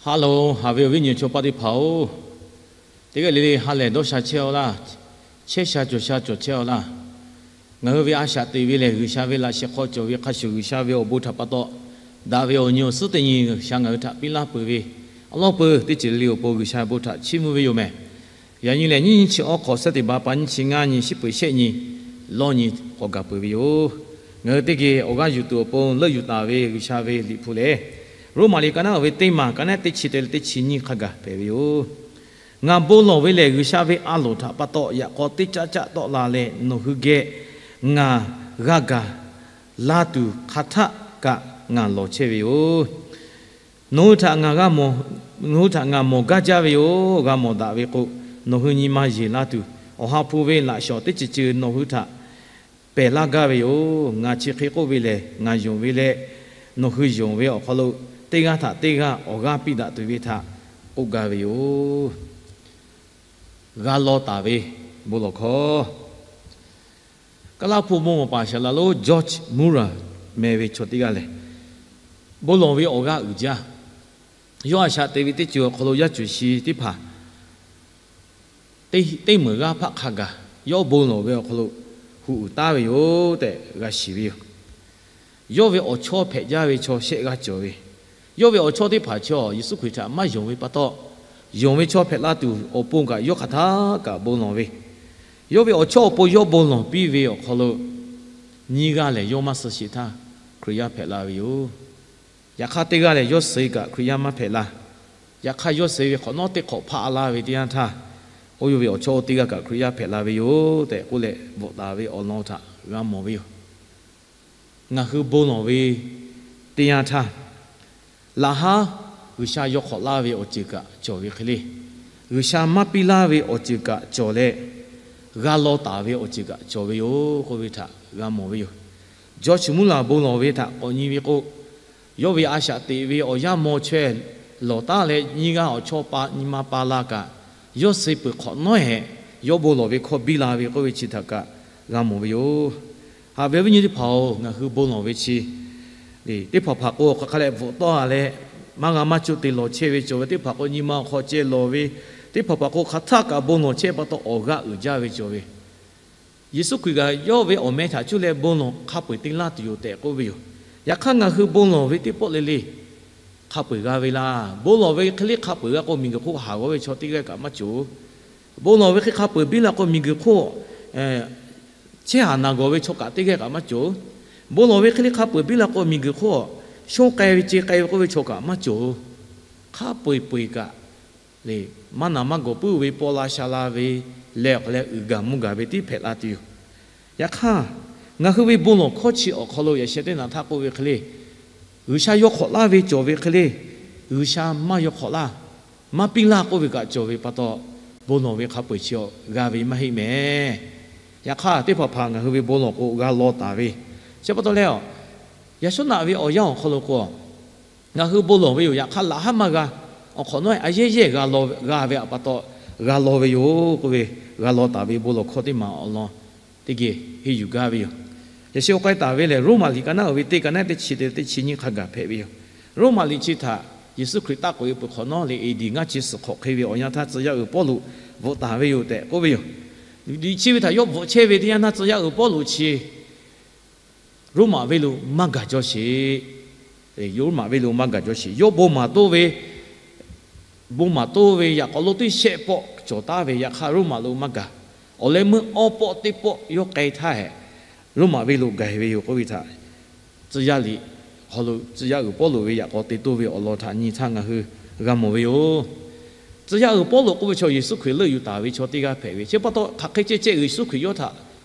Hello, haꞈ ve awˬ viˉ nyi chaw paˆ teˇ hpaˍ-oˬ, teˇ g'aˇ le le ha lehˬ dawˇ sha chehˇ-aw laˇ. Chehˇ sha cawˬ sha cawˬ chehˇ-aw laˇ. Ngaˬ hui ve a shaꞈ teꞈ ve lehˬ, G'uiˬsha ve laꞈ sheh hk'aw cawˬ ve hk'a shuˍ, G'uiˬsha ve awˬ bon htaꞈ pa taw daꞈ ve awˬ nyi awˬ suhˉ teˇ nyi G'uiˬsha ngaˬ hui htaꞈ piˇ laˇ peuˬ ve, awˬ lawn peuˬ teˇ ceuˬ le le awˬ pon G'uiˬsha bon htaꞈ chiˇ mvuh ve yoˬ mehˬ. Yaꞈ nyi lehˬ, nyiˇ nyiˇ chi awˉ hk'awꞈ, suhˉ teˇ ba pa nyiˇ chi ngaˇ nyi, shiˉ peuˬ shehˆ nyi, lawˇ nyi k'awꞈ gaˬ peuˬ ve yoˬ. Ngaˬ hui teˇ geh awˬ g'aˇ yuˬ tuˬ awˬ pon leuˆ yuˬ taˍ ve G'uiˬsha ve liꞈ hpu lehˬ, Roˉmaꞈ liꞈ ka naˉ uiˍ ve teˇ maˬ, ka naˉ teˇ chi te leh teˇ chi nyiˇ hk'a gaˬ hpehꞈ ve yoˬ. Ngaˬ bon lawˬ ve lehˬ, G'uiˬsha ve a loˍ htaꞈ pa taw yaꞈ k'aw teˇ caˆ caˆ tawˆ la leh, nawˬ hui geh ngaˬ g'a gaˬ la tuˬ hk'a htaˆ kaꞈ ngaˬ lawˬ chehˇ ve yoˬ. Nawˬ hui htaꞈ ngaˬ g'a mawˬ, nawˬ hui htaꞈ ngaˬ mawˬ gaˇ jaˇ ve yoˬ. G'a mawˬ daꞈ ve k'o, nawˬ hui nyi ma yeˬ laˇ tuˬ, Awˬ ha hpu ve laꞈ shawˍ teˇ ceuˬ ceuˬ nawˬ hui htaꞈ pehˬ laˇ gaˇ ve yoˬ. Ngaˬ chi hk'e k'oˆ ve lehˬ, ngaˬ yonˍ ve leh nawˬ hui yonˍ ve awˬ hk'aw lo teˇ g'aˇ htaꞈ teˇ g'aˇ awˬ g'aˇ piˇ daꞈ tuˬ ve htaꞈ k'oˆ gaˇ ve yoˬ. G'a law taˍ ve bon lawˬ hkawˇ. Kaˉ laˇ hpu bon lawˬ paˍ shaˍ laꞈ lonˉ George Muller meh ve chaw teˇ g'aˇ lehˬ, bon lawˬ ve awˬ g'aˇ uiˍ jaˇ. Yawˇ a shaꞈ te ve teˇ ceuˬ awˬ hk'aw lo yaˇ cuˬ shi teˇ hpaˍ teˇ meunˍ g'aˇ hpaˆ hk'a gaˬ yawˇ bon lawˬ ve awˬ hk'aw lo hu uiˍ taˉ ve yoˬ tehꞈ g'a shiˍ ve yoˬ. Yawˇ ve awˬ chawˇ hpehꞈ jaˇ ve chaw shehˆ g'aˇ cawˬ ve, yawˇ ve awˬ chawˇ teˇ hpaˍ chaw Yeˍsuˆ Hkriꞈ htaꞈ maˇ yonˍ ve pa taw, yonˍ ve chaw hpehꞈ la tuˬ awˬ pon kaꞈ yawˇ hk'aˬ htaˆ kaꞈ bon lawˬ ve, yawˇ ve awˬ chawˇ awˬ pon yawˇ bon lawˬ piˇ ve awˬ hk'aw lo nyiˇ g'aˇ lehˬ, yawˇ maˇ suh sheˍ htaˇ Hkriꞈ yaˇ hpehꞈ la ve yoˬ. Yaꞈ hk'aˇ, teˇ g'aˇ lehˬ, yawˇ suh kaꞈ Hkriꞈ yaˇ maˇ hpehꞈ la. Yaꞈ hk'aˇ, yawˇ suh ve hk'awꞈ nawˉ teˇ hk'awꞈ hpaˆ laˇ ve teˇ yanˇ htaˇ, oˇ yawˇ ve awˬ chawˇ teˇ g'aˇ kaꞈ Hkriꞈ yaˇ hpehꞈ la ve yoˬ tehꞈ k'oˆ leh bvuhꞈ taˍ ve awˬ lawn htaꞈ g'a mawˬ ve yoˬ. Ngaˬ hui bon lawˬ ve teˇ yanˇ htaˇ, laꞈ haˉ G'uiˬsha yaw hk'awꞈ laˇ ve awˬ ceuˬ kaꞈ cawˬ ve hk'e le, G'uiˬsha maˇ piˇ laˇ ve awˬ ceuˬ kaꞈ cawˬ leh, g'a law taˍ ve awˬ ceuˬ kaꞈ cawˬ ve yoˬ k'oˆ ve htaꞈ g'a mawˬ ve yoˬ. George Muller bon lawˬ ve htaꞈ k'awꞈ nyi ve k'o, yawˇ ve a shaꞈ teꞈ ve awˬ yanˇ maw chaweh lawˬ taˉ leh nyiˇ g'aˇ awˬ chawˇ pa nyi ma pa la kaꞈ, yawˇ suh peuˬ hk'awꞈ nawˉ hehꞈ yawˇ bon lawˬ ve hkawˇ biˇ la ve k'oˆ ve chi htaꞈ kaꞈ g'a mawˬ ve yoˬ. Haꞈ ve awˬ viˉ nyi teˇ hpaˍ-oˬ, ngaˬ hui bon lawˬ ve chi teˇ hpaˍ hpaˍ k'o, hk'aˬ hk'e leh bvuhꞈ tawˆ-a leh, maˇ g'a maˇ cuˇ te lawˬ chehˇ ve cawˬ ve, teˇ hpaˍ k'o nyi ma awˬ hk'aw ceh lawˬ ve, teˇ hpaˍ hpaˍ k'o hk'aˬ htaˆ kaꞈ bon lawˬ chehˇ pa taw awˬ g'aˇ uiˍ jaˇ ve cawˬ ve, Yeˍsuˆ Hkriꞈ kaꞈ yawˇ ve awˬ meh htaꞈ cuˇ leh bon lawˬ hk'a peu-eˬ te laˇ tuˬ yoˬ tehꞈ k'oˆ ve yoˬ. Yaꞈ hk'aˇ, ngaˬ hui bon lawˬ ve teˇ pawˆ le le hk'a peu-eˬ g'a ve laˇ. Bon lawˬ ve hk'e le hk'a peu-eˬ g'a k'o, miˬguiˬ hk'oˆ haˍ g'awˇ ve chaw teˇ g'aˇ kaꞈ maˇ cawˬ. Bon lawˬ ve hk'e hk'a peu-eˬ biˇ la k'o, miˬguiˬ hk'oˆ chehˇ haˍ naˬ gawˬ ve chaw kaꞈ teˇ g'aˇ kaꞈ maˇ cawˬ. Bon lawˬ ve hk'e le hk'a peu-eˬ biˇ la k'o, miˬguiˬ hk'oˆ shonˉ k'ai ve ce k'ai ve k'oˆ ve chaw kaꞈ maˇ cawˬ. Hk'a peu-eˬ peu-eˬ kaꞈ le, maˇ naˬ maˇ gawˬ puiˉ ve, paw la sha la ve, leh awˬ hk'aw leh uiˍ gaˬ mvuh gaˬ ve tiˉ hpehꞈ la tuˬ yoˬ. Yaꞈ hk'aˇ, ngaˬ hui ve bon lawˬ hkawˇ chi awˬ hk'aw lo yaꞈ sheh teˇ naꞈ htaˇ k'oˆ ve hk'e le, G'uiˬsha yaw hk'awꞈ laˇ ve cawˬ ve hk'e le, G'uiˬsha maˇ yaw hk'awꞈ laˇ, maˇ piˇ laˇ k'oˆ ve kaꞈ cawˬ ve pa taw, bon lawˬ ve hk'a peu-eˬ chi g'a ve maˇ heˆ mehˍ. Yaꞈ hk'aˇ, teˇ hpaˍ hpaˍ ngaˬ hui ve bon lawˬ k'o g'a law taˍ ve, chi pa taw leh, yaꞈ shawˉ naꞈ ve awˬ yanˇ awˬ hk'aw lo k'o, ngaˬ hui bon lawˬ ve yoˬ. Yaꞈ hk'aˇ, laꞈ haˉ maˇ g'a, awˬ hk'awꞈ nawˉ a yehˇ yehˇ g'a ve pa taw, g'a law ve yoˬ k'oˆ ve, g'a law taˍ ve bon lawˬ hkawˇ teˇ maˬ awˬ lawn teˇ geh henˇ yuˬ gaˇ ve yoˬ. Yaꞈ sheh k'ai taˍ ve lehˬ, Roˉmaꞈ liꞈ ka naˉ uiˍ ve teˇ, ka naˉ teˇ chi te teˇ chi nyiˇ hk'a gaˬ hpehꞈ ve yoˬ. Roˉmaꞈ liꞈ chi htaꞈ Yeˍsuˆ Hkriꞈ taˆ k'oꞈ e peuˬ hk'awꞈ nawˉ leh, A D ngaˇ chi suhˍ hk'awꞈ hk'e ve awˬ yanˇ htaˇ tcuh yaˇ uiˍ Pawˇluꞈ bvuhꞈ taˍ ve yoˬ tehꞈ k'oˆ ve yoˬ. Liꞈ chi ve htaꞈ yawˇ bvuhꞈ chehˇ ve teˇ yanˇ htaˇ, tcuh yaˇ uiˍ Pawˇluꞈ chi Roˉmaꞈ venˇ lo maˇ gaˬ jaw sheˍ. Roˉmaꞈ venˇ lo maˇ gaˬ jaw sheˍ. Yawˇ bon maˍ toˇ ve, bon maˍ toˇ ve yaꞈ k'aw lo teˇ shehˆ pawˆ cawˬ taˉ ve, yaꞈ hk'aˇ Roˉmaꞈ lo maˇ gaˬ. Awˬ leh meuˇ awˇ pawˆ teˇ pawˆ yawˇ k'ai htaˇ hehꞈ, Roˉmaꞈ venˇ lo gaˬ ve yoˬ k'oˆ ve htaꞈ tcuh yaˇ liꞈ hk'aw lo tcuh yaˇ uiˍ Pawˇluꞈ ve yaꞈ k'aw te toˇ ve awˬ lawn htaꞈ nyi htaˇ ngaˬ hui g'a mawˬ ve yoˬ. Tcuh yaˇ uiˍ Pawˇluꞈ k'oˆ ve chaw Yeˍsuˆ Hkriꞈ leuˆ yuˬ taˍ ve chaw teˇ g'aˇ hpehꞈ ve, chi pa taw hk'aˬ hk'e ceh ceh Yeˍsuˆ Hkriꞈ yawˇ htaꞈ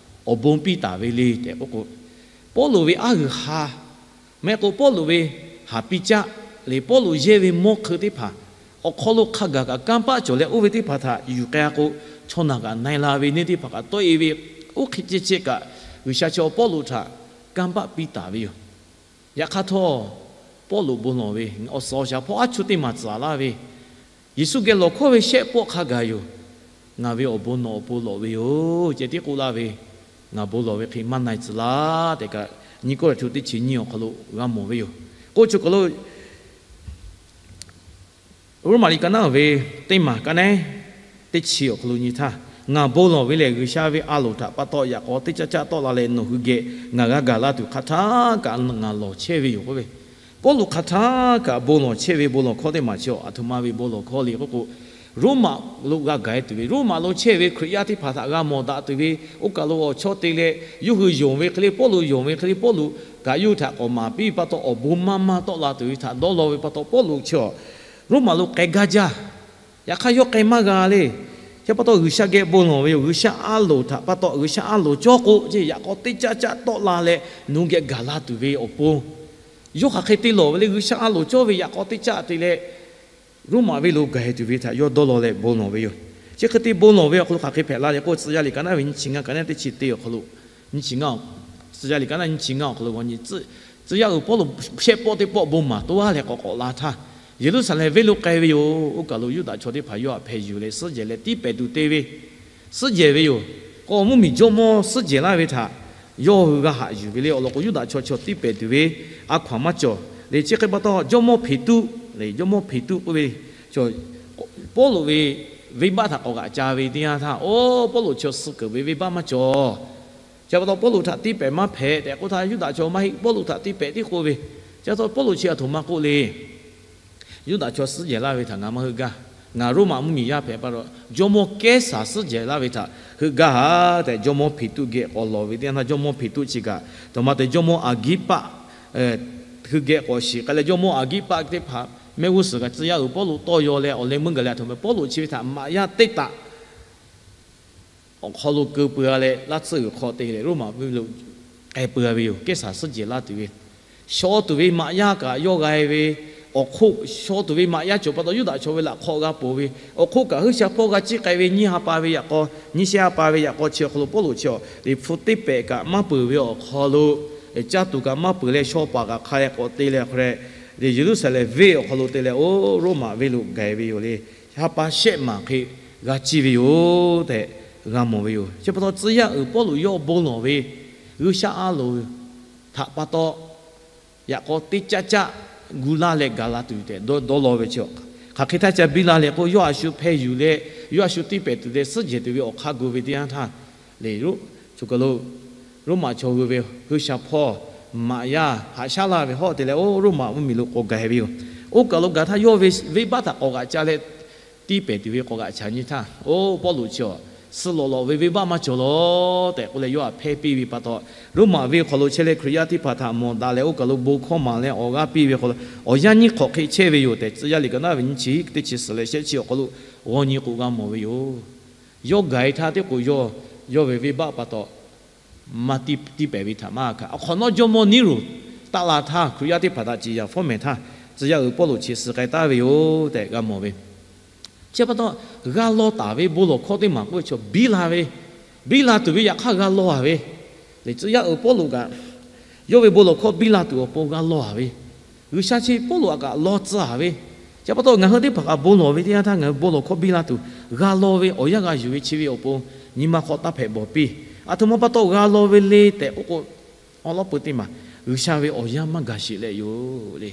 awˬ bon piˇ taˍ ve le tehꞈ k'oˆ k'o, Pawˇluꞈ ve aˉ g'uiˬ ha, maˇ heˆ k'o Pawˇluꞈ ve haˍ piˇ caˆ leh Pawˇluꞈ yehˇ ve mawˇ hk'eun teˇ hpaˍ awˬ hk'aw lo hk'a gaˬ kaꞈ kanˇ paˆ cawˬ leh, oˇ ve teˇ hpaˍ htaꞈ yuˬ k'ai-a k'o, chaw naˬ kaꞈ na-e la ve neˇ teˇ hpaˍ kaꞈ tawˆ-e ve, oˇ hk'e ceh ceh kaꞈ G'uiˬsha chi Pawˇluꞈ htaꞈ kanˇ paˆ piˇ taˍ ve yoˬ. Yaꞈ hk'aˇ htawˇ, Pawˇluꞈ bon lawˬ ve awˬ suhˍ awˬ shaˍ hpawˇ aˉ chuˇ teˇ maˬ tcuhˍ laˇ ve, Yeˍsuˆ geh lawˬ hkawˇ ve shehˆ pawˆ hk'a gaˬ yoˬ. Ngaˬ ve awˬ bon nawˬ awˬ pon lawꞈ ve yoˬ ceh tiˉ k'oˆ laˇ ve, ngaˬ bon lawˬ ve hk'e maˇ na-e tcuh laˇ tehꞈ kaꞈ, nyiˇ Kawˇrenˍhtuˆ teˇ chi nyiˇ awˬ hk'aw lo g'a mawˬ ve yoˬ. K'oˆ chi kaˬ lo Roˉmaꞈ liꞈ ka naˉ ve teˇ maˬ ka naˉ teˇ chi awˬ hk'aw lo nyi htaˇ, ngaˬ bon lawˬ ve lehˬ, G'uiˬsha ve a loˍ htaꞈ pa taw yaꞈ k'aw teˇ caˆ caˆ tawˆ la leh nawˬ hui geh ngaˬ g'a gaˬ la tuˬ hk'a htaˇ kaꞈ ngaˬ lawˬ chehˇ ve yoˬ k'oˆ ve. Pawˇluꞈ hk'a htaˇ kaꞈ bon lawˬ chehˇ ve bon lawˬ hkawˇ teˇ maˬ chi aˬ htoꞈ ma ve bon lawˬ hkawˇ le k'oˆ k'o, Roˉmaꞈ lo g'a gaˬ e tuˬ ve, Roˉmaꞈ lo chehˇ ve Hkriꞈ yaˇ teˇ hpaˍ htaꞈ g'a mawˬ daꞈ tuˬ ve, oˇ kaˬ lo awˬ chawˇ te leh yawˇ hui yonˍ ve hk'e le, Pawˇluꞈ yonˍ ve hk'e le, Pawˇluꞈ kaꞈ yawˇ hui htaꞈ k'awꞈ maˍ piˇ pa taw awˬ bon maˇ maˇ tawˆ la tuˬ ve htaꞈ dawˇ law ve pa taw, Pawˇluꞈ chi Roˉmaꞈ lo k'ai gaˇ jaˇ. Yaꞈ hk'aˇ yawˇ k'ai maˇ g'a le. Chi pa taw G'uiˬsha geh bon lawˬ ve yoˬ. G'uiˬsha a loˍ htaꞈ pa taw, G'uiˬsha a loˍ cawˇ k'o, yaꞈ k'aw teˇ caˆ caˆ tawˆ la leh nawˬ hui geh gaˬ la tuˬ ve awˬ pon, yawˇ hk'aˬ hk'e te lawˬ ve le. G'uiˬsha a loˍ cawˇ ve yaꞈ k'aw teˇ caˆ te leh Roˉmaꞈ venˇ lo gaˬ e tuˬ ve htaꞈ yawˇ dawˇ law leh bon lawˬ ve yoˬ. Chi hk'e te bon lawˬ ve awˬ hk'aw lo hk'aˬ hk'e hpehꞈ la le k'o, Tcuh yaˇ liꞈ ka naˉ ve nyiˇ chi ngaˇ ka naˉ teˇ chi te awˬ hk'aw lo, nyiˇ chi ngaˇ, Tcuh yaˇ liꞈ ka naˉ nyiˇ chi ngaˇ awˬ hk'aw lo g'a nyi, Tcuh yaˇ uiˍ Pawˇluꞈ shehˆ pawˆ teˇ pawˆ bon maˍ toˇ aˉ leh k'awꞈ k'awꞈ la htaˇ, Yeˍruˆsaˍlehnˍ venˇ lo k'ai ve yoˬ. Oˇ kaˬ lo Yuˇdaꞈ chaw teˇ hpaˍ yawˇ htaꞈ hpeh yuˬ leh suhˉ jehˬ leh tiˇ pehˍ tuˬ te ve, suhˉ jehˬ ve yoˬ. K'o mvuhˇmiˬ jawˇmawˇ suhˉ jehˬ laˇ ve htaꞈ yawˇ hui g'a haꞈ yuˬ ve le. Awˬ lawn k'o Yuˇdaꞈ chaw chaw tiˇ pehˍ tuˬ ve a hkaw anˬ maˇ cawˬ le. Chi hk'e pa taw jawˇmawˇ Hpeˍtuˆ le, jawˇmawˇ Hpeˍtuˆ k'oˆ ve, Pawˇluꞈ ve venˇbaˆ htaꞈ k'awꞈ g'aꞈ ca ve teˇ yanˇ htaˇ, oˇ Pawˇluꞈ chi suh keunˍ ve venˇbaˆ maˇ cawˬ. Chi pa taw Pawˇluꞈ htaꞈ tiˇ pehˍ maˇ hpehꞈ tehꞈ k'oˆ htaˇ, Yuˇdaꞈ chaw maˇ heˆ, Pawˇluꞈ htaꞈ tiˇ pehˍ tiˉ k'oˆ ve. Chi pa taw Pawˇluꞈ chi aˬ htoꞈ ma k'oˆ le. Yuˇdaꞈ chaw suhˉ jehˬ laˇ ve htaꞈ ngaˬ maˇ heuˆ gaˇ. Ngaˬ Roˉmaꞈ mvuhˇmiˬ yaˇ hpehꞈ pa taw, jawˇmawˇ Kehˉsaˍ suhˉ jehˬ laˇ ve htaꞈ heuˆ gaˇ ha tehꞈ, jawˇmawˇ Hpeˍtuˆ geh k'awꞈ lawˬ ve teˇ yanˇ htaˇ, jawˇmawˇ Hpeˍtuˆ chi kaꞈ, aˬ htoꞈ ma te jawˇmawˇ Aˍgiˉpaˆ hui geh k'awꞈ shiˍ k'ai leh, jawˇmawˇ Aˍgiˉpaˆ teˇ hpaˍ mehˆ g'uˇ suhˍ kaꞈ tcuh yaˇ uiˍ Pawˇluꞈ tawˇ yaw leh awˬ leh meuˇ gaˬ leh, aˬ htoꞈ ma Pawˇluꞈ chi ve htaꞈ maꞈ yaˇ teˇ taꞈ awˬ hk'aw lo keu peuˬ a leh, laˇ tsuhˇ g'uiˬ hk'aw te leh Roˉmaꞈ venˇ lo k'ai peuˬ a ve yoˬ. Kehˉsaˍ suhˉ jehˬ laˇ tuˬ ve, shaw tuˬ ve maꞈ yaˇ kaꞈ yawˇ g'a e ve, awˬ hk'oˆ shaw tuˬ ve maꞈ yaˇ cawˬ pa taw, Yuˇdaꞈ chaw ve laꞈ hk'aw g'a ponˬ ve, awˬ hk'oˆ kaꞈ G'uiˬsha hpawˇ g'a ciˇ k'ai ve, nyiˇ ha pa ve yaꞈ k'aw, nyiˇ shehˆ ha pa ve yaꞈ k'aw chi awˬ hk'aw lo Pawˇluꞈ chi awˬ liꞈ hpu teˇ pehˍ kaꞈ maˇ peuˬ ve awˬ hk'aw lo, caˇ tuˬ kaꞈ maˇ peuˬ leh, shaw paˍ kaꞈ hk'a leh k'awꞈ te leh hk'a leh, Yeˍruˆsaˍlehnˍ venˇ awˬ hk'aw lo te leh oˇ Roˉmaꞈ venˇ lo gaˬ e ve yoˬ le. Ha pa shehˆ maˬ hk'e g'a ciˇ ve yoˬ tehꞈ g'a mawˬ ve yoˬ. Chi pa taw tcuh yaˇ uiˍ Pawˇluꞈ yawˇ bon lawˬ ve, G'uiˬsha a loˍ htaꞈ pa taw yaꞈ k'aw teˇ caˆ caˆ gu laˇ leh gaˬ la tuˬ tehꞈ dawˇ law ve chi, hk'aˬ hk'e htaˇ ca biˇ la leh k'o, yawˇ a shu hpeh yuˬ leh, yawˇ a shu tiˇ pehˍ tuˬ leh suhˉ jehˬ tuˬ ve awˬ hk'aˇ gu ve teˇ yanˇ htaˇ, le, Roˉmaꞈ chaw hui ve G'uiˬsha hpawˇ maꞈ yaˇ haꞈ shaˉ laˇ ve hawˉ te leh, oˇ Roˉmaꞈ mvuhˇmiˬ lo k'awꞈ gaˬ e ve yoˬ. Oˇ kaˬ lo gaˬ htaˇ yawˇ ve venˇbaˆ htaꞈ k'awꞈ g'aꞈ ca leh, tiˇ pehˍ tuˬ ve k'awꞈ g'aꞈ ca nyi htaˇ, oˇ Pawˇluꞈ chi awˬ suh lawꞈ lawꞈ ve venˇbaˆ maˇ cawˬ lawˬ tehꞈ k'oˆ leh yawˇ htaꞈ hpehˇ piˇ ve pa taw, Roˉmaꞈ venˇ hk'aw lo chehˇ leh Hkriꞈ yaˇ teˇ hpaˍ htaꞈ mawˬ daꞈ leh oˇ kaˬ lo bon hkawˇ maˍ leh awˬ g'aˇ piˇ ve hk'aw lo awˬ yanˇ nyiˇ hk'awꞈ hk'e chehˇ ve yoˬ tehꞈ, Tcuh yaˇ liꞈ ka naˉ ve nyiˇ chi teˇ chi suhˍ leh shehˆ chi awˬ hk'aw lo g'aw nyi k'o g'a mawˬ ve yoˬ. Yawˇ gaˬ e htaˇ teˇ k'o yawˇ, yawˇ ve venˇbaˆ pa taw maˇ tiˇ pehˍ ve htaꞈ maˇ hkanˍ. Awˬ hk'awꞈ nawˉ jawˇmawˇ Niˇruˬ taˆ la htaˇ, Hkriꞈ yaˇ teˇ hpaˍ htaꞈ ciˍ yaˍ fawˉ mehˍ htaˇ, tcuh yaˇ uiˍ Pawˇluꞈ chi suh k'ai taˍ ve yoˬ tehꞈ g'a mawˬ ve. Chi pa taw, g'a law taˍ ve bon lawˬ hkawˇ teˇ maˬ k'oˆ ve chaw biˇ la ve, biˇ la tuˬ ve yaꞈ hk'aˇ g'a law a ve, le tcuh yaˇ uiˍ Pawˇluꞈ kaꞈ yawˇ ve bon lawˬ hkawˇ biˇ la tuˬ awˬ pon g'a law a ve, G'uiˬsha chi Pawˇluꞈ htaꞈ kaꞈ law tcuh a ve. Chi pa taw ngaˬ hui teˇ hpaˍ kaꞈ bon lawˬ ve teˇ yanˇ htaˇ ngaˬ hui bon lawˬ hkawˇ biˇ la tuˬ, g'a law ve awˬ yanˇ g'a yuˬ ve chi ve awˬ pon nyi ma hk'aw taˇ hpehꞈ bawˬ piˇ. Aˬ htoꞈ ma pa taw g'a law ve le tehꞈ k'oˆ k'o, awˬ lawn peu teˇ maˬ G'uiˬsha ve awˬ yanˇ maˇ gaˬ sheˍ leh yoˬ le.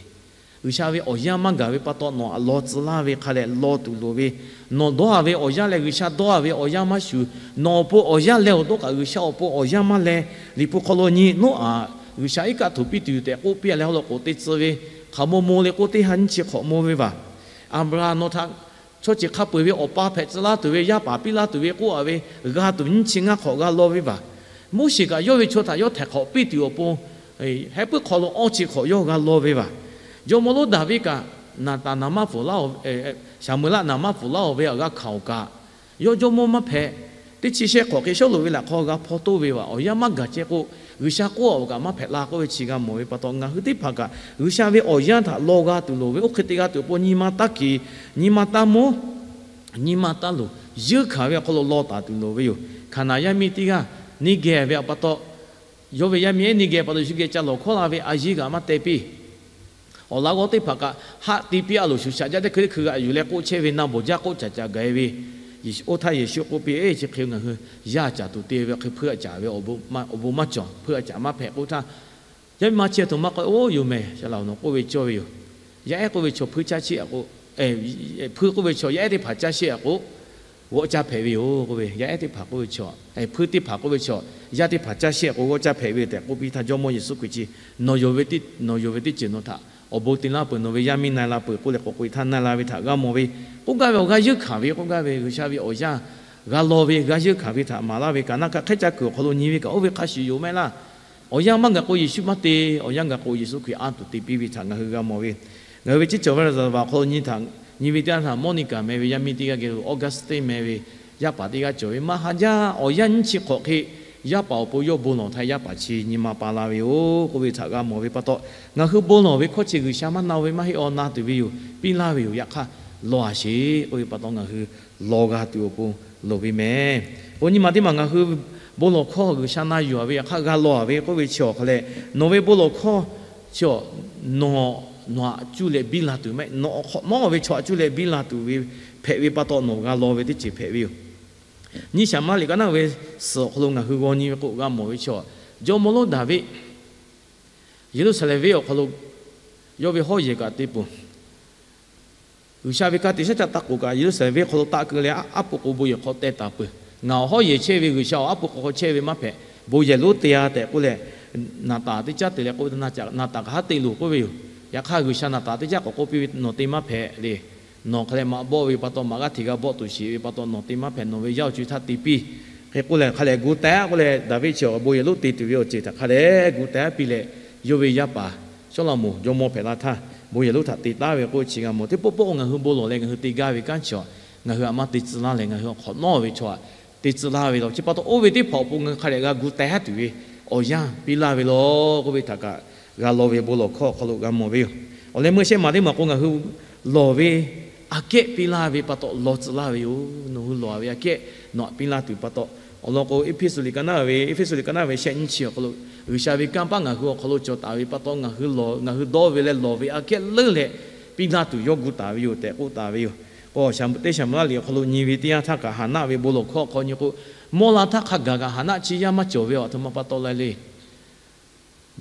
G'uiˬsha ve awˬ yanˇ maˇ gaˬ ve pa taw nawˬ htaꞈ law tcuh laˇ ve hk'a leh law tuˬ loˍ ve, nawˬ dawˇ a ve awˬ yanˇ leh G'uiˬsha dawˇ a ve awˬ yanˇ maˇ shuˍ. Nawˬ awˬ pon awˬ yanˇ leh awˬ dawˇ kaꞈ G'uiˬsha awˬ pon awˬ yanˇ maˇ leh, Liꞈ hpu hk'aw lo nyi Noˉaꞈ G'uiˬsha iˉ kaˆ htoꞈ piˇ tuˬ tehꞈ k'oˆ piˇ a leh, haw loꞈ k'oˍ teˇ tcuh ve hk'aˬ maw maw le k'oˆ teˇ ha nyiˇ chi hk'awꞈ maw ve vaˬ. Aˍbraˍhanˍ nawˬ htaꞈ chaw ceuˬ hk'a peu-eˬ ve awˬ pa hpehꞈ tcuh laˇ tuˬ ve, yaˇ paˍ piˇ laˇ tuˬ ve k'oˆ a ve, g'a tuˬ nyiˇ chi ngaˇ hk'awꞈ g'a law ve vaˬ. Moˉseˍ kaꞈ yawˇ ve chaw htaꞈ yawˇ htaiˍ hk'awꞈ piˇ tuˬ awˬ pon, heh puiˉ hk'aw lo awˇ chi hk'awꞈ yawˇ g'a law ve vaˬ. Jawˇmawˇ lonˉ Daˍviˆ kaꞈ, Naˍtanˍ naˍ maˇ pfuhˍ laˇ, Saˍmo-eˍlaˆ naˍ maˇ pfuhˍ laˇ-oˬ ve htaꞈ g'a hkanˍ-oˬ kaꞈ, yawˇ jawˇmawˇ maˇ hpehꞈ. Teˇ chi shehˆ hk'awꞈ hk'e Sawˉluꞈ ve laꞈ hk'aw g'a hpaw toˆ ve vaˬ. Awˬ yanˇ maˇ gaˬ ceh k'o, G'uiˬsha k'oˆ a-oˬ kaꞈ maˇ hpehꞈ la k'oˆ ve chi g'a mawˬ ve pa taw, ngaˬ hui teˇ hpaˍ kaꞈ G'uiˬsha ve awˬ yanˇ htaꞈ law g'a tuˬ loˍ ve, oˇ hk'e te g'a tuˬ awˬ pon nyi ma taˇ keꞈ, nyi ma taˇ mawˉ, nyi ma taˇ loˍ, yeunˇ hkanˍ ve awˬ hk'aw lo law taˍ tuˬ loˍ ve yoˬ. Hkaˍnanˍ yaˇ miˇ teˇ g'aˇ neˇ geh ve pa taw, yawˇ ve yaˇ miˇ ehˉ neˇ geh pa taw, Yeˍsuˆ geh ca lawˬ hkawˉ la ve a yiˇ kaꞈ maˇ teh piˇ. Awˬ laꞈ g'awˇ teˇ hpaˍ kaꞈ haˆ te piˇ a loˍ, shuˍ shaꞈ jaˇ teˇ hkui teˇ hkui g'aꞈ yuˬ leh k'oˆ chehˇ ve na bawˬ jaˇ k'oˆ caˍ caˍ gaˬ e ve. Oˇ htaˇ Yeˍsuˆ k'oˆ piˇ, Eˇ, chi hk'e ngaˬ hui yaˇ caˍ tuˬ te ve hk'e hpuiˇ a caˍ ve awˬ bon maˇ cawˬ, hpuiˇ a caˍ maˇ hpehꞈ k'oˆ htaˇ, yaˇ miˇ ma chi aˬ htoꞈ ma k'oˆ, Oˇ yoˬ mehˍ, shaˍ laꞈ-oˬ, nawˬ k'oˆ ve cawˇ ve yoˬ. Yaˇ ehˉ k'oˆ ve chaw hpuiˇ caˇ chiˇ aꞈ k'o, hpuiˇ k'oˆ ve chaw yaˇ ehˉ teˇ hpaˍ caˇ shehˆ a k'o, g'awˆ caˇ hpehꞈ ve yoˬ k'oˆ ve. Yaˇ ehˉ teˇ hpaˍ k'oˆ ve chaw, hpuiˇ teˇ hpaˍ k'oˆ ve chaw, yaˇ teˇ hpaˍ caˇ shehˆ a k'o g'awˆ caˇ hpehꞈ ve tehꞈ k'oˆ piˇ htaˇ, Jawˇmawˇ Yeˍsuˆ Hkriꞈ chi, nawˬ yonˍ ve teˇ ceuˬ nawˬ htaꞈ awˬ bon te laˇ peuˬ, nawˬ ve yaˇ miˇ na la peuˬ k'oˆ leh k'awꞈ k'oꞈ e htaˇ na la ve htaꞈ g'a mawˬ ve, k'oˆ gaˇ ve awˬ g'aˇ yeunˇ hkanˍ ve, k'oˆ gaˇ ve G'uiˬsha ve awˬ yanˇ g'a law ve g'aˇ yeunˇ hkanˍ ve htaꞈ maˍ laˇ ve kaꞈ, naˆ kaꞈ hk'ehˉ caˇ kuiˬ awˬ hk'aw lo nyi ve kaꞈ oˇ ve hk'a shuˍ yoˬ mehˆ laˇ. Awˬ yanˇ maˇ gaˬ k'o Yeˍsuˆ maˇ te, awˬ yanˇ gaˬ k'o Yeˍsuˆ Hkriꞈ anˇ tuˬ te piˇ ve htaꞈ ngaˬ hui g'a mawˬ ve. Ngaˬ hui ve ceˇ cawˬ ve laˍ zaˍ vaˬ awˬ hk'aw lo nyi htaꞈ, nyi ve teˇ yanˇ htaˇ, Monica meh ve yaˇ miˇ teˇ g'aˇ geh lo Augustine meh ve yaˇ paˍ teˇ g'aˇ cawˬ ve maˇ ha jaˇ. Awˬ yanˇ nyiˇ chi hk'awꞈ hk'e yaˇ paˍ awˬ pon yawˇ bon lawˬ htaˇ yaˇ paˍ chi nyi ma pa la ve yoˬ k'oˆ ve htaꞈ g'a mawˬ ve pa taw, ngaˬ hui bon lawˬ ve hkawˇ chi G'uiˬsha maˇ na ve maˇ heˆ, awˬ na tuˬ ve yoˬ, piˇ laˇ ve yoˬ. Yaꞈ hk'aˇ, law a sheˍ k'oˆ ve pa taw ngaˬ hui law g'a tuˬ awˬ pon loˍ ve mehˍ. Awˬ nyi ma teˇ maˬ ngaˬ hui bon lawˬ hkawˇ G'uiˬsha na yuˬ a ve yaꞈ hk'aˇ g'a law a ve k'oˆ ve chi awˬ hk'a lehˬ, nawˬ ve bon lawˬ hkawˇ chi nawˬ, nawˬ htaꞈ cuˇ leh biˇ la tuˬ mehˆ, nawˬ awˬ hk'awꞈ nawˉ ve chaw htaꞈ cuˇ leh biˇ la tuˬ ve hpehꞈ ve pa taw nawˬ g'a law ve teˇ ceuˬ hpehꞈ ve yoˬ. Nyiˇ Saˍmo liꞈ ka naˆ ve suhˍ awˬ hk'aw lo ngaˬ hui g'aw nyi ve k'o g'a mawˬ ve chi, jawˇmawˇ lonˉ Daˍviˆ Yeˍruˆsaˍlehnˍ venˇ awˬ hk'aw lo yawˇ ve hawˉ yehˬ kaꞈ te peuˬ. G'uiˬsha ve ka tiꞈ shaˉ caˆ taˇ k'oˍ kaꞈ, Yeˍruˆsaˍlehnˍ venˇ hk'aw lo taˇ keu leh aˉ poꞈ k'o bon yehˬ hk'aw teh taˍ peuˬ. Ngaˬ awˬ hawˉ yehˬ chehˇ ve G'uiˬsha awˬ aˉ poꞈ k'o hk'aw chehˇ ve maˇ hpehꞈ. Bon yehˬ lonˉ te a tehꞈ k'oˆ leh, naˍ taˍ teˇ caˉ te leh k'oˆ ve, naˍ taˍ kaꞈ haˉ te loˬ k'oˆ ve yoˬ. Yaꞈ hk'aˇ G'uiˬsha naˍ taˍ teˇ caˉ k'awꞈ k'oˆ piˇ ve, nawˬ te maˇ hpehꞈ le. Nawˬ hk'a leh maꞈ bawˆ ve pa taw, maꞈ g'aˇ hteꞈ g'a bawˆ tuˬ sheˍ ve pa taw, nawˬ te maˇ hpehꞈ, nawˬ ve yaˇ awˬ co htaˇ te piˇ. Hk'e k'oˆ leh hk'a lehˬ gu teh a k'oˆ leh, Daˍviˆ chi awˬ bon yehˬ lonˉ te tuˬ ve awˬ ceuˬ htaꞈ hk'a lehˬ gu teh a piˇ leh, yawˇ ve yaˇ paˍ Sawˉlaꞈmonˍ jawˇmawˇ hpehꞈ la htaˇ, bon yehˬ lonˉ htaꞈ te taˉ ve k'oˆ chi g'a mawˬ. Teˇ pawˆ pawˆ ngaˬ hui bon lawˬ leh ngaˬ hui te gaˇ ve kanˉ chi, ngaˬ hui htaꞈ maˇ te tcuh laˇ leh ngaˬ hui awˬ hk'awꞈ nawˉ ve chaw htaꞈ te tcuh laˇ ve law. Chi pa taw oˇ ve teˇ hpaˍ awˬ pon ngaˬ hui hk'a dehꞈ g'a gu teh tuˬ ve awˬ yanˇ piˇ laˇ ve law k'oˆ ve htaꞈ kaꞈ g'a law ve bon lawˬ hkawˇ awˬ hk'aw lo g'a mawˬ ve yoˬ. Awˬ leh meuˇ shehˆ maˬ teˇ maˬ k'o ngaˬ hui lawˬ ve aꞈ kehˉ piˇ laˇ ve pa taw law tcuh laˇ ve yoˬ. Nawˬ hui lawˬ ve aꞈ kehˉ nawˬ htaꞈ piˇ laˇ tuˬ pa taw, awˬ lawn k'o Eˇfeˇsuꞈ liꞈ ka naˆ ve, Eˇfeˇsuꞈ liꞈ ka naˆ ve shehˆ nyiˇ chi awˬ hk'aw lo G'uiˬsha ve kanˇ paˆ ngaˬ hui awˬ hk'aw lo cawˬ taˍ ve pa taw, ngaˬ hui lawˬ, ngaˬ hui dawˇ ve leh lawˬ ve aꞈ kehˉ leuˉ leh piˇ laˇ tuˬ yawˇ gu taˍ ve yoˬ tehꞈ k'oˆ taˍ ve yoˬ. K'o Saˍmo-, teˇ Saˍmo-eˍlaˆ liꞈ awˬ hk'aw lo nyi ve teˇ yanˇ htaˇ kaꞈ Haˍnaˆ ve bon lawˬ hkawˇ awˬ hk'aw nyi k'o, mawˇ la htaˇ hk'a gaˬ kaꞈ Haˍnaˆ chi yaˇ maˇ cawˬ ve awˬ htoꞈ ma pa taw le le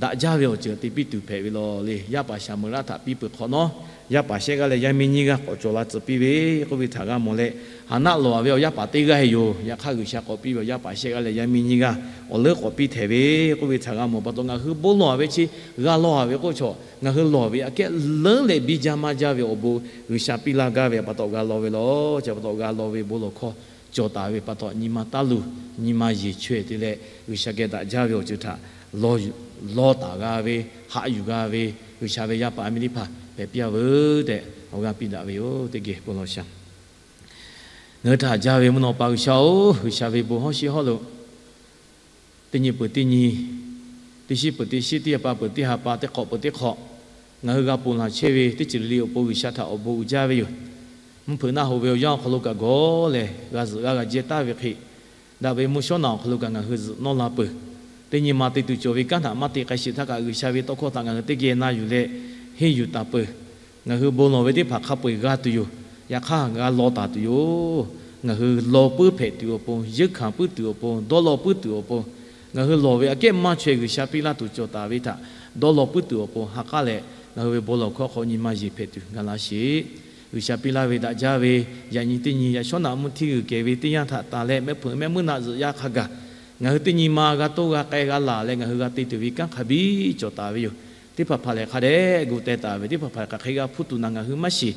daꞈ jaˇ ve awˬ ceuˬ te piˇ tuˬ hpehꞈ ve law le. Yaˇ paˍ Saˍmo-eˍlaˆ htaꞈ piˇ peuˬ hk'awꞈ nawˉ, yaˇ paˍ shehˆ g'aˇ leh yaˇ miˇ nyiˇ g'aˇ k'awꞈ cawˬ la tcuh piˇ ve k'oˆ ve htaꞈ g'a mawˬ leh, Haˍnaˆ lawˬ a ve awˬ yaˇ paˍ teˇ g'aˇ yoˬ. Yaꞈ hk'aˇ G'uiˬsha k'awꞈ piˇ ve awˬ yaˇ paˍ shehˆ g'aˇ leh yaˇ miˇ nyiˇ g'aˇ awˬ leuˉ k'awꞈ piˇ htehꞈ ve k'oˆ ve htaꞈ g'a mawˬ pa taw, ngaˬ hui bon lawˬ a ve chi g'a law a ve k'oˆ chaw, ngaˬ hui lawˬ ve aꞈ kehˉ leuˉ leh biˇ jaˇ maˇ jaˇ ve awˬ bon G'uiˬsha piˇ laˇ gaˇ ve pa taw g'a law ve law. Chi pa taw g'a law ve bon lawˬ hkawˇ cawˬ taˍ ve pa taw, nyi ma taˇ luˬ, nyi ma yeˬ chaweh te leh G'uiˬsha geh daꞈ jaˇ ve awˬ ceuˬ htaꞈ law taˍ g'a ve, haꞈ yuˬ g'a ve G'uiˬsha ve yaˇ paˍ yaˇ miˇ teˇ hpaˍ hpehꞈ piˇ a veuˬ tehꞈ awˬ g'aˇ piˇ daꞈ ve yoˬ. Teˇ geh bon lawˬ shaˍ. Ngaˬ hui htaꞈ haꞈ jaˇ ve mvuhˇ naw pa G'uiˬsha-oˬ, G'uiˬsha ve bon hawˉ shiˉ hawˉ lo teˇ nyi peuˬ teˇ nyi, teˇ shiˉ peuˬ teˇ shiˉ, teˇ ha pa peuˬ teˇ ha pa, teˇ hk'awꞈ peuˬ teˇ hk'awꞈ, ngaˬ hui g'a ponˬ laˬ chehˇ ve teˇ ceuˬ le le awˬ pon G'uiˬsha htaꞈ awˬ bon uiˍ jaˇ ve yoˬ. Mvuhˇ hpeuꞈ naˆ hoꞈ ve awˬ yanˇ awˬ hk'aw lo kaꞈ gawˬ lehˬ, g'a zuhꞈ g'a g'a jehˇ taˍ ve hk'e, daꞈ ve mvuhˇ shawˉ naꞈ awˬ hk'aw lo kaꞈ ngaˬ hui zuhꞈ nawˇ la peuˬ. Teˇ nyi ma te tuˬ cawˬ ve kanˉ htaꞈ maˇ te k'ai sheˍ htaˇ kaꞈ, G'uiˬsha ve tawˇ hkawˇ htaꞈ ngaˬ hui teˇ geh na yuˬ leh henˇ yuˬ taˍ peuˬ. Ngaˬ hui bon lawˬ ve teˇ hpaˍ hk'a peu-eˬ g'a tuˬ yoˬ. Yaꞈ hk'aˇ g'a law taˍ tuˬ yoˬ. Ngaˬ hui law puiˉ hpehꞈ tuˬ awˬ pon, yeunˇ hkanˍ puiˉ tuˬ awˬ pon, dawˇ law puiˉ tuˬ awˬ pon, ngaˬ hui lawˬ ve aꞈ kehˉ maˇ chaweh G'uiˬsha piˇ laˇ tuˬ cawˬ taˍ ve htaꞈ dawˇ law puiˉ tuˬ awˬ pon ha k'aˉ leh, ngaˬ hui ve bon lawˬ hkawˇ hk'aw nyi ma yeˬ hpehꞈ tuˬ gaˬ la sheˍ. G'uiˬsha piˇ laˇ ve daꞈ jaˇ ve yaꞈ nyi teˇ nyi yaꞈ shawˉ naꞈ mvuhˇ htiˇ g'uiˬ kehˬ ve teˇ yanˇ htaꞈ tanˬ leh mehˆ hpeuꞈ mehˆ muiˉ naˆ zuhꞈ yaˇ hk'a gaˬ, ngaˬ hui teˇ nyi ma g'a toˇ g'a k'ai g'a laˬ leh ngaˬ hui g'a te tuˬ ve kanˉ hk'a biˇ cawˬ taˍ ve yoˬ. Teˇ hpaˍ hpaˍ lehˬ hk'a dehꞈ gu teh taˍ ve, teˇ hpaˍ hpaˍ lehˬ hk'aˬ hk'e g'a hpuˇ tuˬ naˬ ngaˬ hui maˇ shiˍ.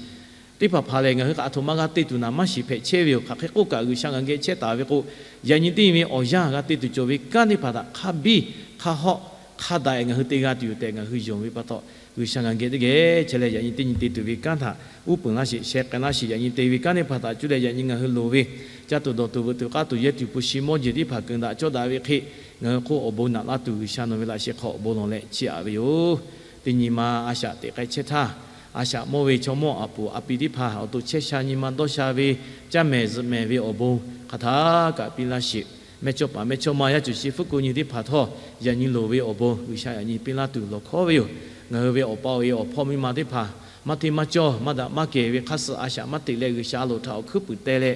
Teˇ hpaˍ hpaˍ lehˬ ngaˬ hui hk'aˬ htoꞈ ma g'a te tuˬ naˬ maˇ shiˍ hpehꞈ chehˇ ve yoˬ. Hk'aˬ hk'e k'oˆ kaꞈ G'uiˬsha ngaˬ geh chehˇ taˍ ve k'o, yaꞈ nyi teˇ nyi ve awˬ yanˇ g'a te tuˬ cawˬ ve kanˉ teˇ hpaˍ htaꞈ hk'a biˇ hk'a hawˆ hk'a daꞈ ngaˬ hui te g'a tuˬ yoˬ tehꞈ ngaˬ hui yonˍ ve pa taw, G'uiˬsha ngaˬ geh teˇ geh chehˇ leh yaꞈ nyi teˇ nyi te tuˬ ve kanˉ htaꞈ uˉ peunˍ laˇ sheˍ, sheh k'ai laˇ sheˍ. Yaꞈ nyi te ve kanˉ teˇ hpaˍ htaꞈ cuˇ leh yaꞈ nyi ngaˬ hui loˍ ve ca tuˬ dawˬ tuˬ veuꞈ tuˬ k'aˇ tuˬ yehˇ tuˬ hpu shi mawˇ jeˬ teˇ hpaˍ keunˍ daꞈ cawˇ daꞈ ve hk'e, ngaˬ hui hk'oˆ awˬ bon naꞈ laˇ tuˬ G'uiˬsha nawˬ ve laꞈ sheh hk'aw awˬ bon lawˬ leh chiˇ aꞈ ve yoˬ. Teˇ nyi ma a shaꞈ teꞈ k'ai chehˇ htaˇ, a shaꞈ mawˇ ve chaw mawˇ aˬ puˍ aˬ pi teˇ hpaˍ awˬ to chehˇ sha nyi ma dawˇ sha ve, caˇ mehˍ zuhꞈ mehˍ ve awˬ bon hk'aˬ htaˇ kaꞈ piˇ laˇ sheˍ. Mehˇchawˇ paˍ mehˇchawˇma yaˇ cuˬ shi fuˉ ko nyi teˇ hpaˍ htawˇ, yaꞈ nyi loˍ ve awˬ bon G'uiˬsha yaꞈ nyi piˇ laˇ tuˬ lawˬ hkawˉ ve yoˬ. Ngaˬ hui ve awˬ pa awˬ e awˬ hpawˇ miˇ ma teˇ hpaˍ maˇ hteˇ maˇ cawˇ maˇ daꞈ maˇ kehˬ ve hk'aˇ suh a shaꞈ maˇ teꞈ leh G'uiˬsha a loˍ htaꞈ awˬ hkuiˉ puiˍ teh leh,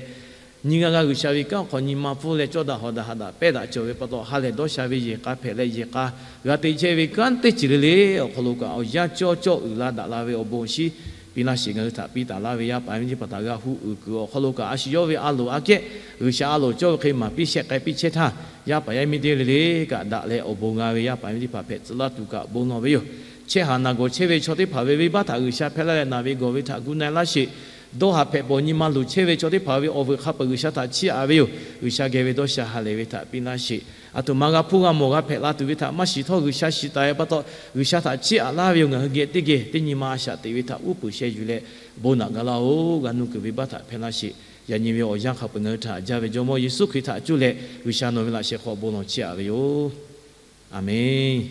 nyi g'a g'a G'uiˬsha ve kanˉ awˬ hk'aw nyi ma pfuhˇ leh cawˇ daꞈ hawˍ daꞈ haꞈ daꞈ pehˇ daꞈ cawˬ ve pa taw, ha lehˬ dawˇ sha ve yehˬ k'a hpehꞈ leh yehˬ k'a g'a te chehˇ ve kanˉ teˇ ceuˬ le le awˬ hk'aw lo kaꞈ awˬ yanˇ cawˇ cawˇ uiˍ la daꞈ la ve awˬ bon awˬ shinˉ piˇ laˇ sheˍ. Ngaˬ hui htaꞈ piˇ taˍ laˇ ve yaˇ paˍ yaˇ miˇ teˇ hpaˍ htaꞈ g'a huˉ uiˍ kuiˬ awˬ hk'aw lo kaꞈ, a shu yawˇ ve a loˍ aꞈ kehˉ G'uiˬsha a loˍ cawˇ ve hk'e maˍ piˇ shehˆ k'ai piˇ chehˇ htaˇ, yaˇ paˍ yaˇ miˇ teˇ g'aˇ le le kaꞈ daꞈ leh awˬ bon g'a ve yaˇ paˍ yaˇ miˇ teˇ hpaˍ hpehꞈ tcuh laˇ tuˬ kaꞈ bon lawˬ ve yoˬ. Chehˇ haˍ naˬ gawˬ chehˇ ve chaw teˇ hpaˍ ve venˇbaˆ htaꞈ G'uiˬsha hpehˇ laˇ leh naˬ ve gawˬ ve htaꞈ gu na-e laˇ sheˍ. Dawˇ haˍ hpehꞈ bawˬ nyi ma luˬ chehˇ ve chaw teˇ hpaˍ ve awˬ vuiˬ hk'a peu-eˬ G'uiˬsha htaꞈ chiˇ aꞈ ve yoˬ. G'uiˬsha geh ve dawˇ sha ha lehˬ ve htaꞈ piˇ laˇ sheˍ. Aˬ htoꞈ ma g'a hpuˇ g'a mawˬ g'a hpehꞈ la tuˬ ve htaꞈ maˇ shiˍ htawˇ G'uiˬsha shiˍ taˍ ve pa taw, G'uiˬsha htaꞈ chiˇ aꞈ laˇ ve yoˬ. Ngaˬ hui geh teˇ geh teˇ nyi ma a shaꞈ teꞈ ve htaꞈ uˉ peunˍ sheh yuˬ leh bon naꞈ ga laˇ-oˬ. G'a nuˇ kuiˬ ve venˇbaˆ htaꞈ hpehˇ laˇ sheˍ. Yaꞈ nyi ve awˬ yanˇ hk'a peu-eˬ ngaˬ hui htaꞈ jaˇ ve Jawˇmawˇ Yeˍsuˆ Hkriꞈ htaꞈ cuˇ leh G'uiˬsha nawˬ ve laꞈ sheh hk'aw bon lawˬ chiˇ aꞈ ve yoˬ. Aˍmenˬ.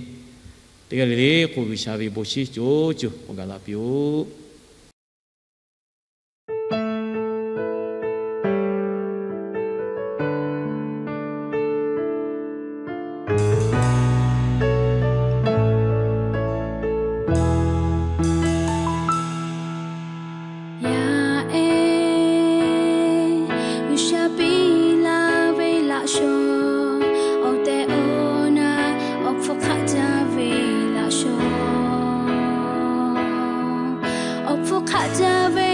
Teˇ g'aˇ le le k'o G'uiˬsha ve bon shiˍ co co awˬ gaˬ la piˇ-oˆ. Yaˇ ehˉ, G'uiˬsha piˇ laˇ ve laꞈ shawnˍ, awˬ tehˬ awˬ na awˬ hpfuhˇ hk'aˆ jaˇ ve laꞈ shawnˍ, awˬ hpfuhˇ hk'aˆ jaˇ ve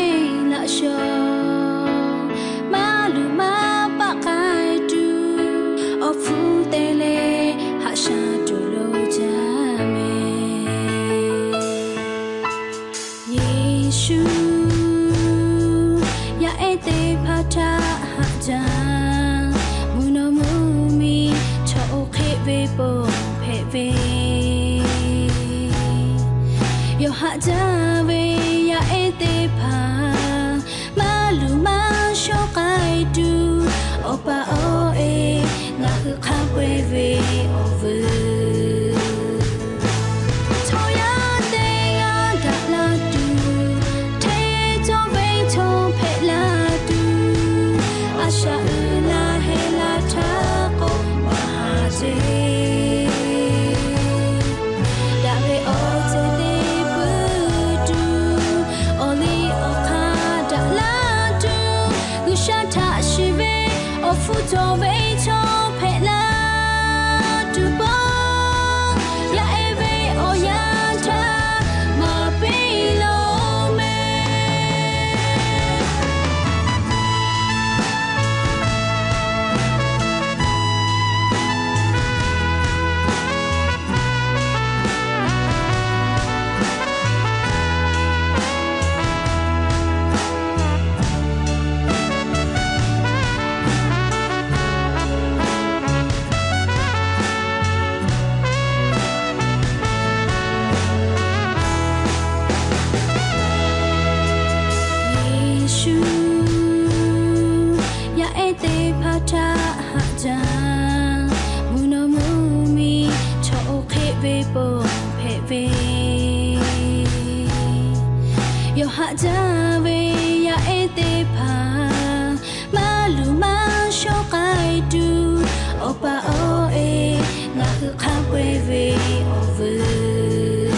laꞈ shawnˍ, maˇ luˬ maˇ paˆ k'ai tuˬ, awˬ hpfuhˇ te leh haꞈ shaˉ tuˬ lo jaˇ mehˍ. Yeˍsuˆ, yaˇ ehˉ teˇ hpaˍ htaꞈ haꞈ jaˇ, mvuhˇ naw mvuhˇ miˬ chaw oˇ hk'e ve ponˬ hpehꞈ ve, yawˇ haꞈ jaˇ ve yaˇ ehˉ teˇ hpaˍ maˇ luˬ maˇ shawˉ k'ai tuˬ, Awˬ pa awˬ e ngaˬ hui hk'a peu-eˬ ve awˬ vuiˬ, chaw yaˇ teˇ g'aˇ daꞈ la tuˬ, hteˇ cawˇ ve chaw hpehꞈ la tuˬ, a shaꞈ uiˍ la heh la htaˇ k'o maˇ haˍ ceˇ. Daꞈ ve awˬ ceuˬ te puiˉ tuˬ, awˬ liˇ awˬ hk'aˇ daꞈ la tuˬ, G'uiˬsha htaꞈ shiˍ ve awˬ hpfuhˇ cawˬ ve chaw hpehꞈ la tuˬ pon, yaˇ ehˉ ve awˬ yanˇ htaˇ maˍ piˇ loˬ mehˍ. Yeˍsuˆ, yaˇ ehˉ teˇ hpaˍ htaꞈ haꞈ jaˇ, mvuhˇ naw mvuhˇ miˬ chaw oˇ hk'e ve ponˬ hpehꞈ ve, yawˇ haꞈ jaˇ ve yaˇ ehˉ teˇ hpaˍ maˇ luˬ maˇ shawˉ k'ai tuˬ, Awˬ pa awˬ e ngaˬ hui hk'a peu-eˬ ve awˬ vuiˬ,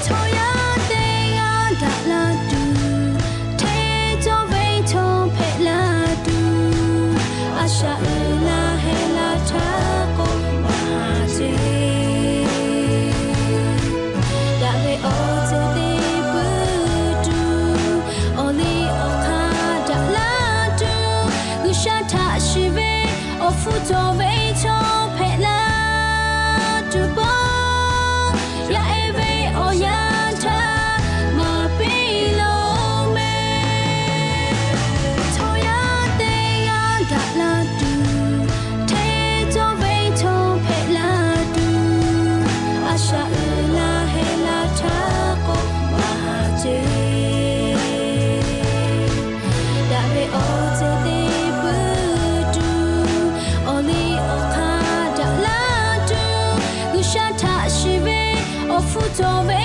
chaw yaˇ teˇ g'aˇ daꞈ la tuˬ, hteˇ cawˇ ve chaw hpehꞈ la tuˬ, a shaꞈ uiˍ la heh la htaˇ k'o maˇ haˍ ceˇ. Daꞈ ve awˬ ceuˬ te puiˉ tuˬ, awˬ liˇ awˬ hk'aˇ daꞈ la tuˬ, G'uiˬsha htaꞈ shiˍ ve awˬ hpfuhˇ cawˬ ve chaw hpehꞈ la tuˬ pon, yaˇ ehˉ ve awˬ yanˇ htaˇ maˍ piˇ loˬ mehˍ. Chaw yaˇ teˇ g'aˇ daꞈ la tuˬ, hteˇ cawˇ ve chaw hpehꞈ la tuˬ, a shaꞈ uiˍ la heh la htaˇ k'o maˇ haˍ ceˇ. Daꞈ ve awˬ ceuˬ te puiˉ tuˬ, awˬ liˇ awˬ hk'aˇ daꞈ la tuˬ, G'uiˬsha htaꞈ shiˍ ve awˬ hpfuhˇ cawˬ ve